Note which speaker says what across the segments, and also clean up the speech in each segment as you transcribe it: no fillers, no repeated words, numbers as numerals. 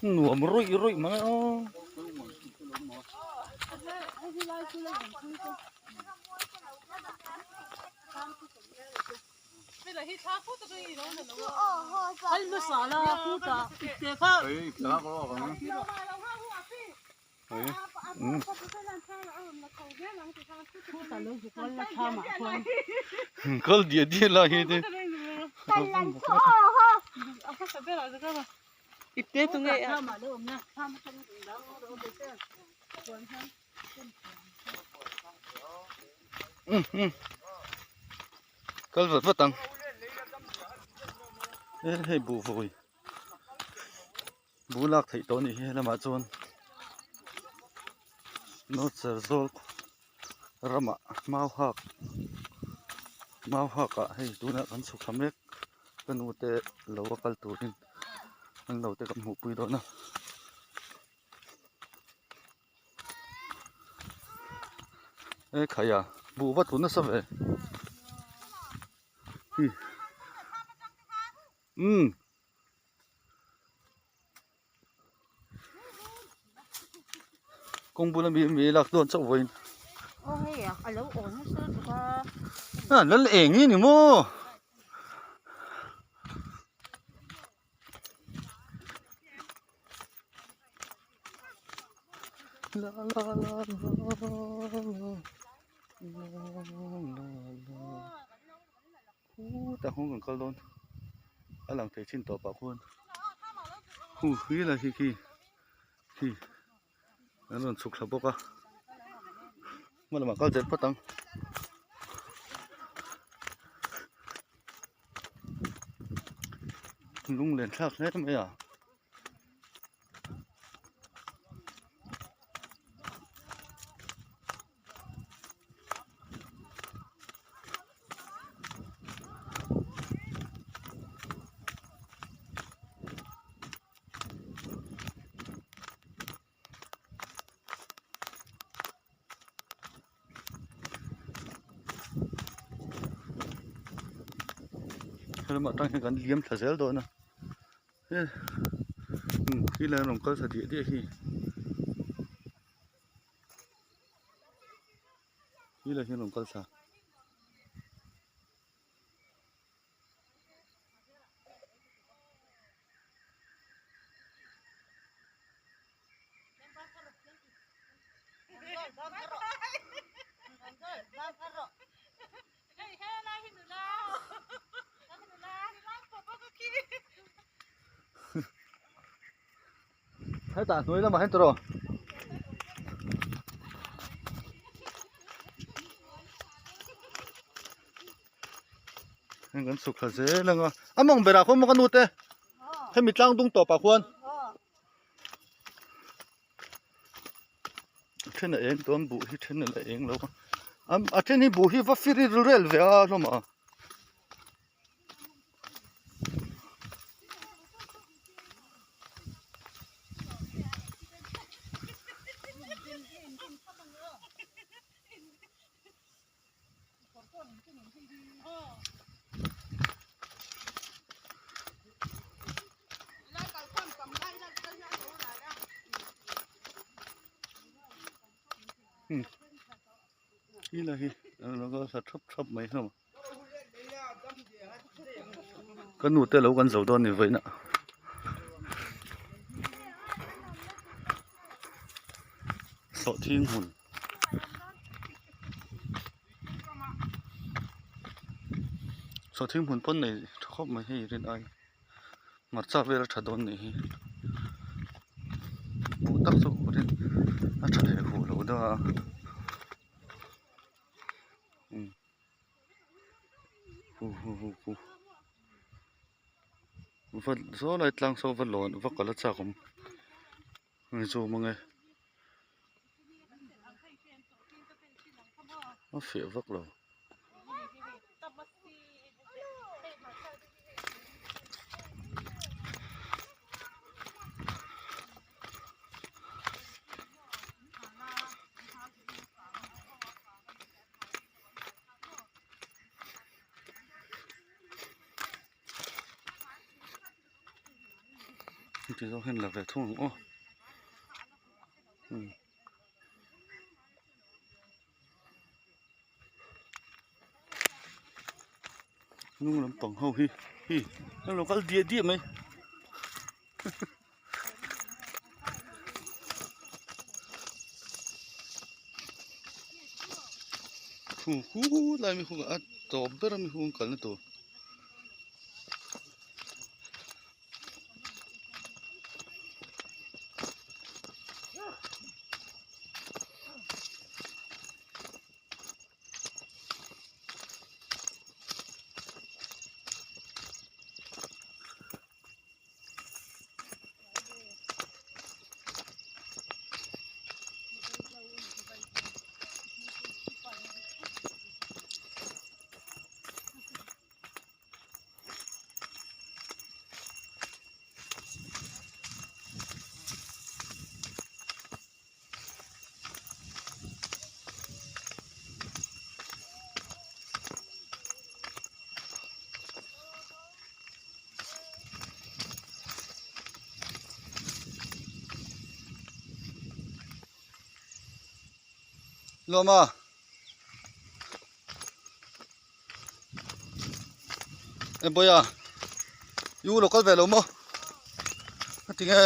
Speaker 1: Nuam ruih ruih mai aw. Kal diah diah lai hi te. Kal vat vat ang. E hei buh vawi. Buh lak theih tawh a nih hi helamah chuan nawhcher zawl ramah mau hak mau hakah hei tunah kan chhuk thla mek ka nu te lo a kal turin an lo te kan hmuhpui dawn a. E khai a buh va tlu nasa ve hi umm. Kawng bula mi mi lak dawn chauh vawiin.
Speaker 2: Aw hei a a lo awn nasa lutuk a.
Speaker 1: A lal eng hi ni maw. La la la la la la la la. Khutah khawn kan kal dawn a lang thei chin tawp ah khuan hu hi lai hi khi khi an rawn chhuk thla bawk a hma lamah kal zel phawt ang. Lunglen thlak hle mai a. Helamah atang hian kan liam thla zel dawn a he lai a rawn kal thla diah diah hi. Hi lai hian rawn kal thla. Hetah hnuai lamah hian tawrh heng kan chhuk thla zel ang a a mawng berah khuan maw ka nu te hemi tlang dung tawpah khuan a then a eng dawn buh hi then a la eng lo a a then hi buh hi va fir rel ve a hlawm a. Hi lai hi a lo thap thap mai hlawm a. Ka nu te lo kan zo dawn ni vawiin ah sawhthing hmun sawhthing hmun pawn nei tha khawp mai hei rin ai hmarcha vel a tha dawn nih hi buh tak chu rin a tha leh huh lo deuh a. Hu hu hu hu va saw lai tlang saw va lawn va kal a chak awm hei chu awm ange a fiah vak lo. Heti zawng hian la ve thung ang aw umm. Hnung lampang ho hi hi an lo kal diah diah mai. Khu khu lai mi hung a tawp ber a mi hung kalna tur. Lawma. Em pawia yu lo kal ve lo maw a ti nge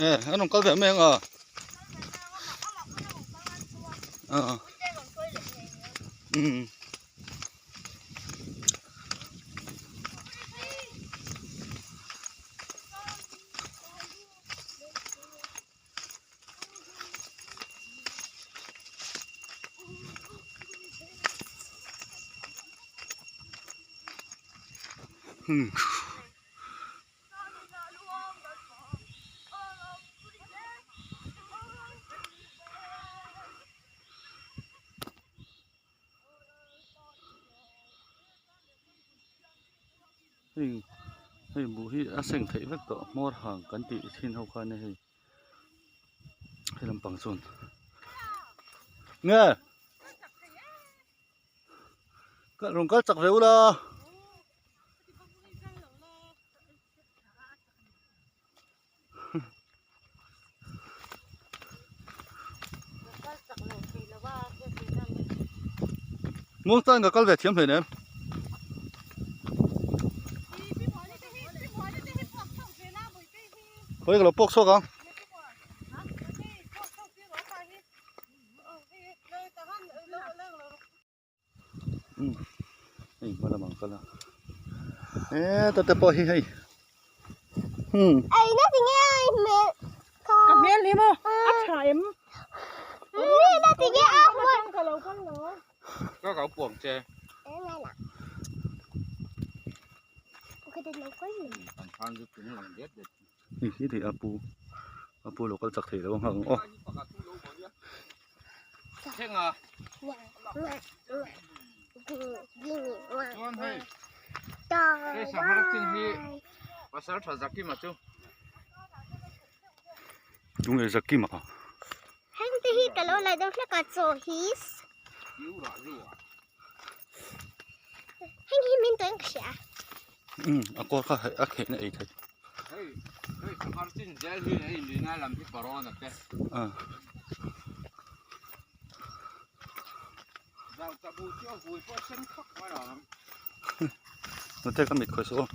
Speaker 1: e an rawn kal ve mai ang a a umm. Hmm. Hei hei buh hi a seng theih vek tawh hmawr hang kan tih thin ho kha ania hei he lampang chuan nge ka rawn kal chak ve ula. Muang chuan ka kal ve thiam hleinem. Khawi ka lo pawk chhuak ang. Hei hma lamah an kal a heta te pawh hi hei hmm
Speaker 3: Ei na ti nge ai hmel
Speaker 2: ka hmel hi maw a tha em
Speaker 3: Ei na ti nge a hmun
Speaker 2: ka lo kal lo
Speaker 4: ka kau puang che
Speaker 1: Hei hi thei a pu a pu lo kal chak thei lo ang ang aw.
Speaker 4: Chuan hei hei sangha chin hi pasal tha Zakima chu.
Speaker 1: Tunge Zakima?
Speaker 3: Heng te hi ka lo la deuh hlek a chaw hi heng hi min tawng ka hria.
Speaker 1: Umm a kawr kha a khehna ei thei.
Speaker 4: Hei hei sanghar chin zel hi hei lina lam hi parawn a te.
Speaker 1: Ah.
Speaker 4: Zau chabu chu a hui pawh sen khak mai ang.
Speaker 1: Nute ka mit khawih suh aw.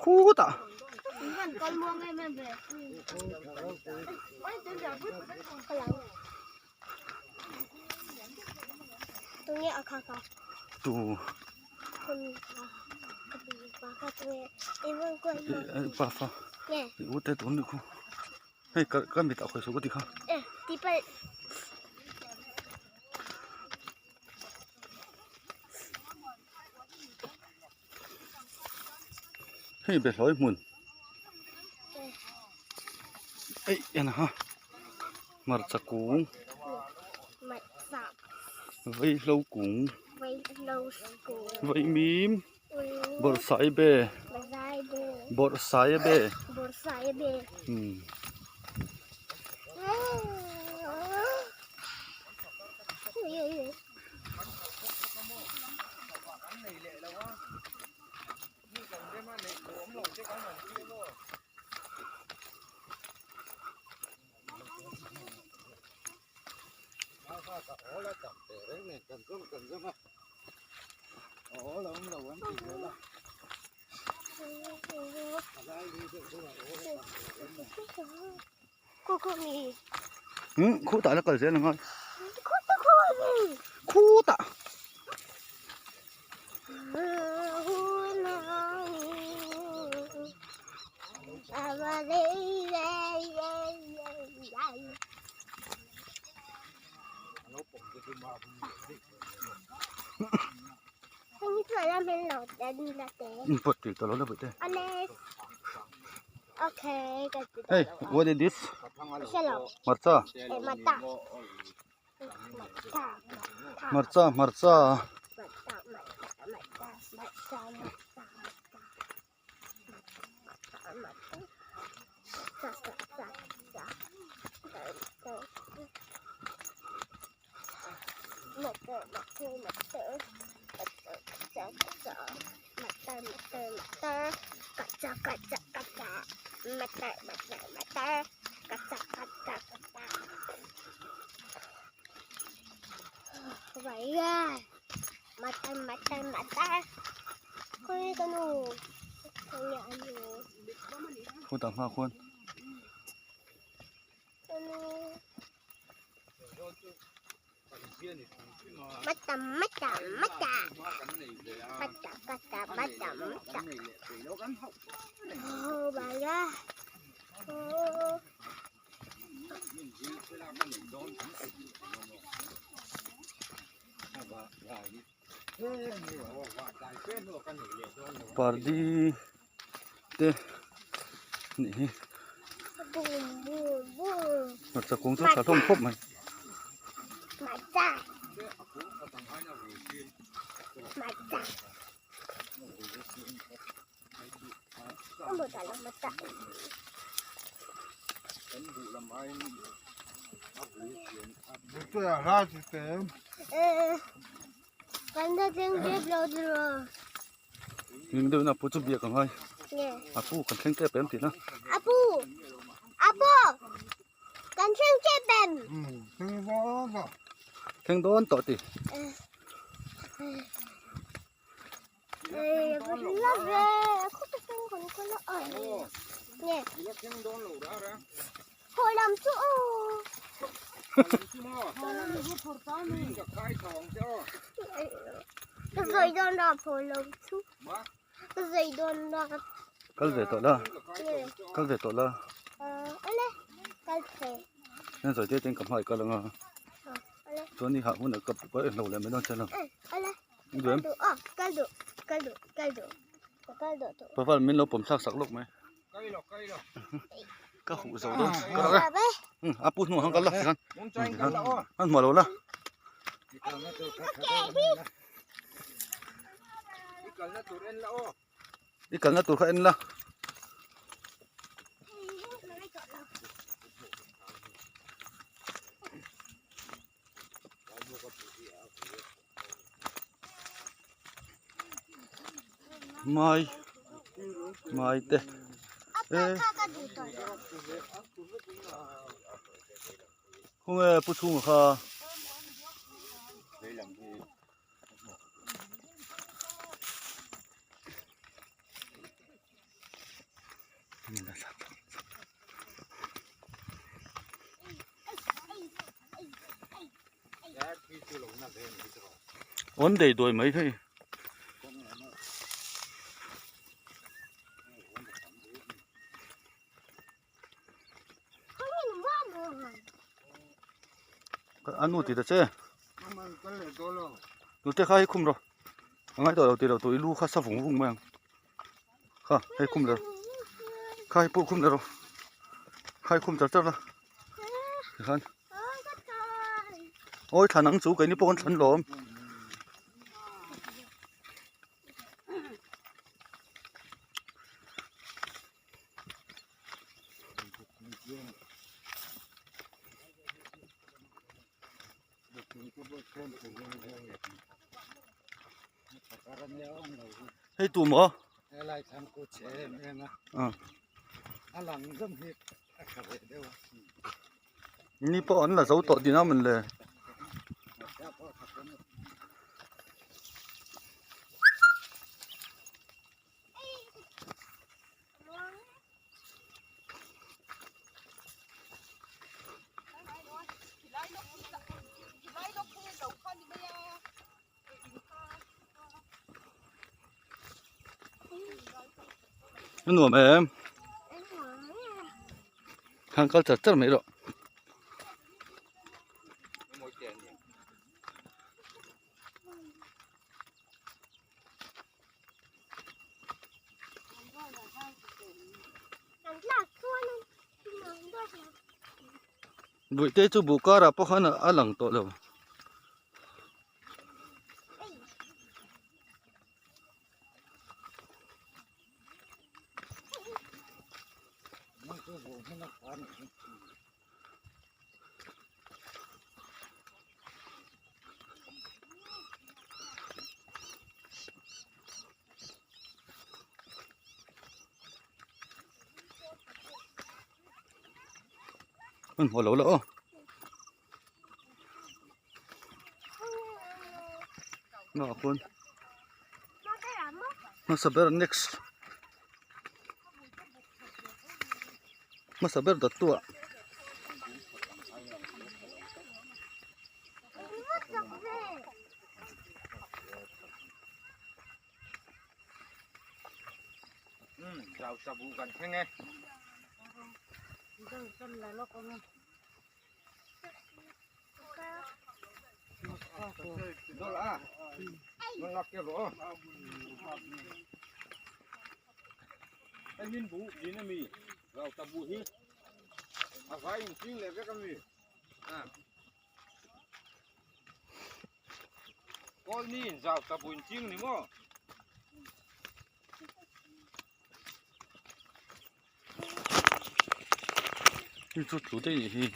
Speaker 1: Khutah tu pa fa u te tun ni khu. Hei ka ka mit ah khawih suh ka ti kha. Hei behlawi hmun eih en a ha hmarcha kung. Vaihlo kung. Vaimim. Bawrhsaibe. Bawrhsaibe. Umm. Khutah la kal zel ang a khutah. Hey, what is this? Hmarcha. Hmarcha, hmarcha. Khutah hma khuan. Pardi te nih hi hmarcha kung chu tha hlawm khawp mai. Hlim deuhin a pu chu biak angai a pu kan thleng tep em tih na.
Speaker 3: Apu apu kan thleng tep em.
Speaker 1: Thleng dawn tawh tih. Kal ve tawh la kal ve tawh la heng zawi te ten ka hmai kal anga chuan i hah hunah ka hlo leh mai dawn che lo. Paval min lo pawm thlak sak lawk mai. Ka huh zo dawn ka rak e. A pu hnuah khan kal la tikhan. An hmuh lo la. I kalna tur kha en la. Mai mai te e khawnge pu chhunga kha Awn dei dawi mai hei. A nu ti ta che. Nute kha hei khum rawh. A ngai tawh lo ti lo tawh i lu kha sa vung vung mai ang. Kha hei khum leh rawh. Kha hei pawh khum leh rawh. Kha hei khum char char la. Tikhan. Awi thlan ang chu keini pawh kan thlan lawm. Hei tu maw? Ni pawh an la zo tawh ding a mawn le. A nuam em han kal char char mai rawh. Buihte chu buh karah pawh khan a lang tawh lo. Hun haw lo la aw. Nga khawn hmasa ber next hmasa ber dawt tu ah. Hei chu tlu daih anih hi.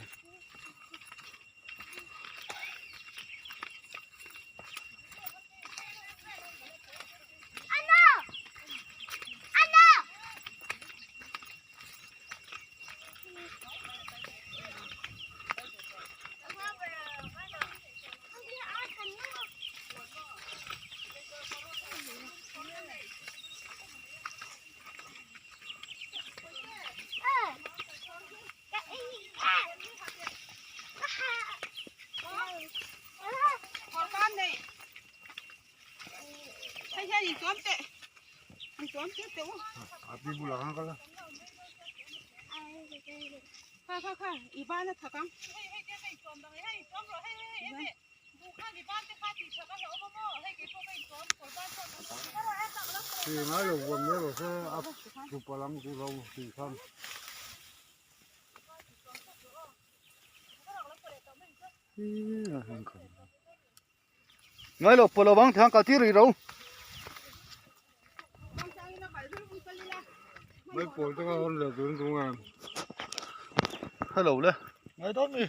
Speaker 1: Ngai lo pawh lo vang thang kal tir rih ro. Hello le. Ngai dawn mi.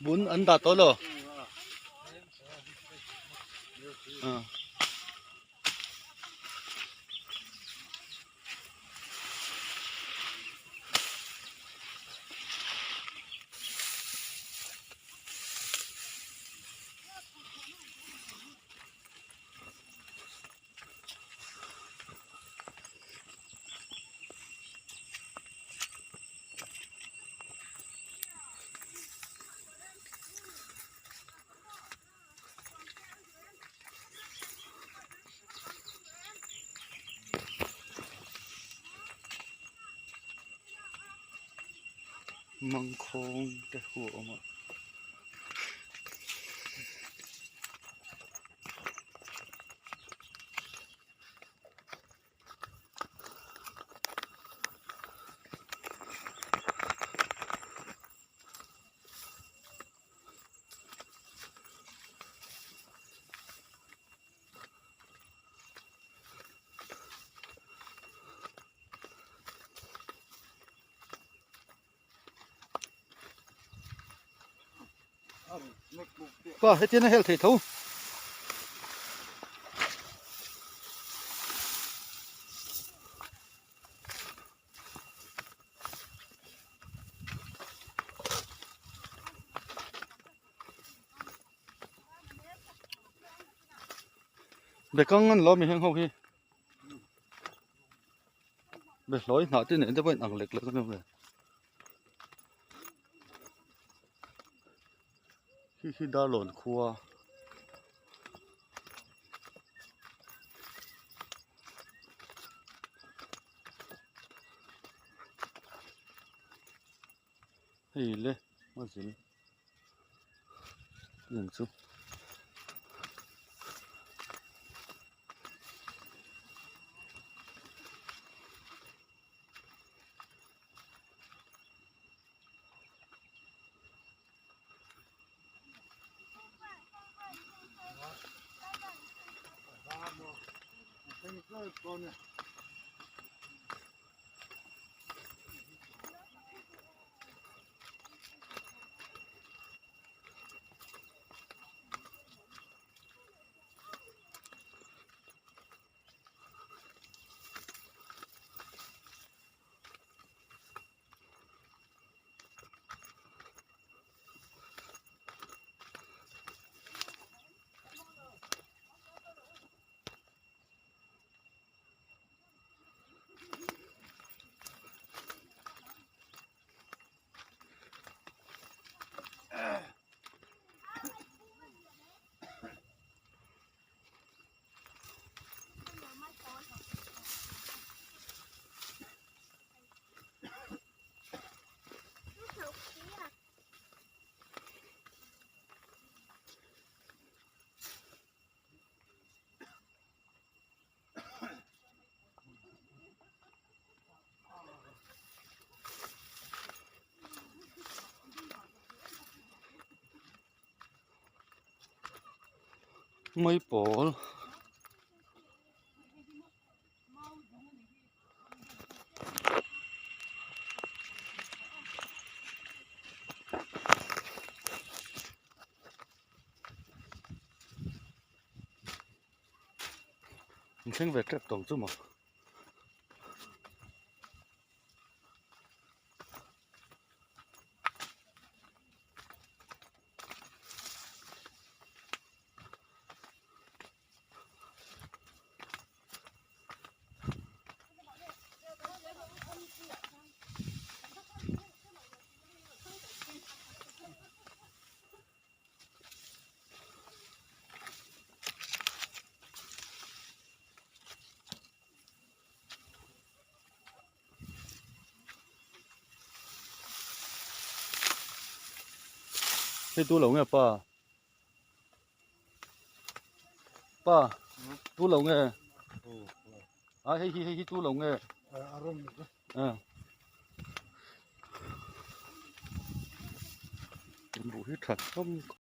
Speaker 1: Bún an dah tawh lo. Mangkhawng te hu a awm a. Pa hetian a hel thei tho. Bekang an lo mi heng ho hi. Be hlawi hnah te nen te pawh in ang lek lek a ni. Khi khi Darlawn khua. Hei le a zin tiang chu. Mai pawl. An thleng ve tep tawng chu maw. Hei tu lo nge pa pa tu lo nge a hei hi hei hi tu lo nge a buh hi tha hlawm.